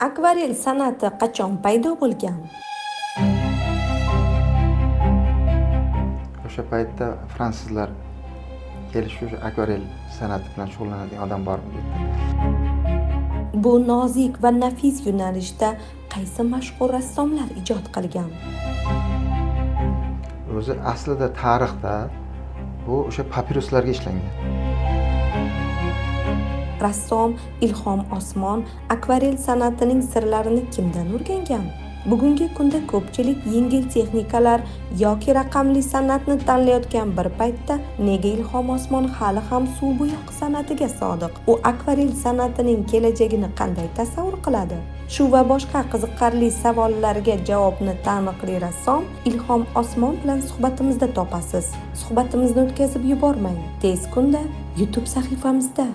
Akvarel san'ati qachon paydo bo'lgan? O'sha paytda fransuzlar kelishib o'sha akvarel san'ati bilan shug'ullanadigan odam bormi dedi. Bu nozik va nafis yo'nalishda qaysi mashhur rassomlar ijod qilgan? O'zi aslida tarixda bu o'sha papiruslarga ishlangan. Rassom Ilhom Osmon akvarel san'atining sirlarini kimdan o'rgangan? Bugungi kunda ko'pchilik yengil texnikalar yoki raqamli san'atni tanlayotgan bir paytda nega Ilhom Osmon hali ham suv bo'yoq san'atiga sodiq? U akvarel san'atining kelajagini qanday tasavvur qiladi? Shu va boshqa qiziqarli savollarga javobni taniqli rassom Ilhom Osmon bilan suhbatimizda topasiz. Suhbatimizni o'tkazib yubormang. Tez kunda YouTube sahifamizda.